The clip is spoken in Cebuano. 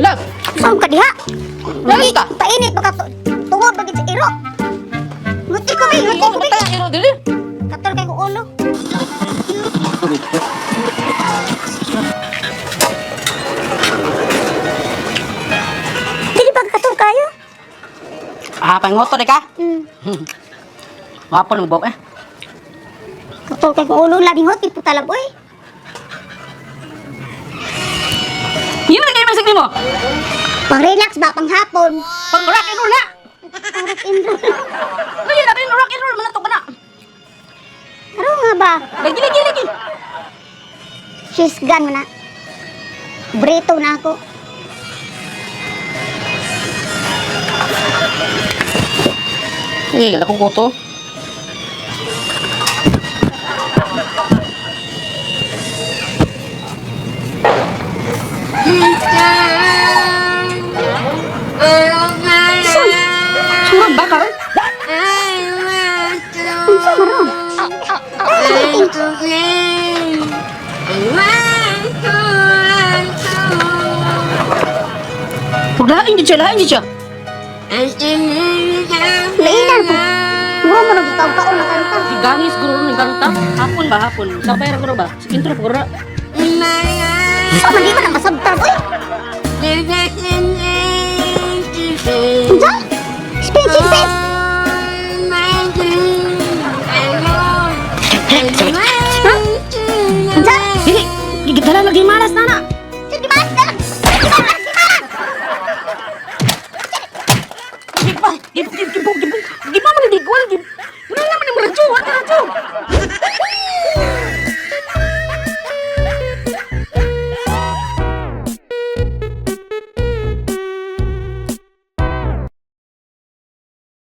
Love. Saan ka diha? Dali ka. Painit baka tungod bagit sa iro. Nguti ko, be, nguti ko, be. Tayo iro dili. Katol kay ko ulo. Dili ba katol kayo? Ah, pangoto di ka. Wapo nang bok eh. Katol kay ko ulo labing hot puta lab oy. Yun na kayo masig mo. Pang relax ba pang hapon? Pang rock and roll na. Pang rock and roll. Lagi na rock and roll man to ka na. Ano nga ba? Lagi lagi lagi. She's gone na. Brito na ako. Eh, ako ko to. Surang ba karon? Unsa man ron? Paglain jud siya, lain jud siya. Lainan po. Mura mo nagkaon na kanta. Gangis guro ning kanta. Hapon ba hapon? Sa pera guro ba? Sa intro guro. Sa man di man ang masabtan oy. Unsa? Spin spin spin. Ha? Unsa? Dili, gigitala lagi malas na na. Sige mas dalag. Sige mas.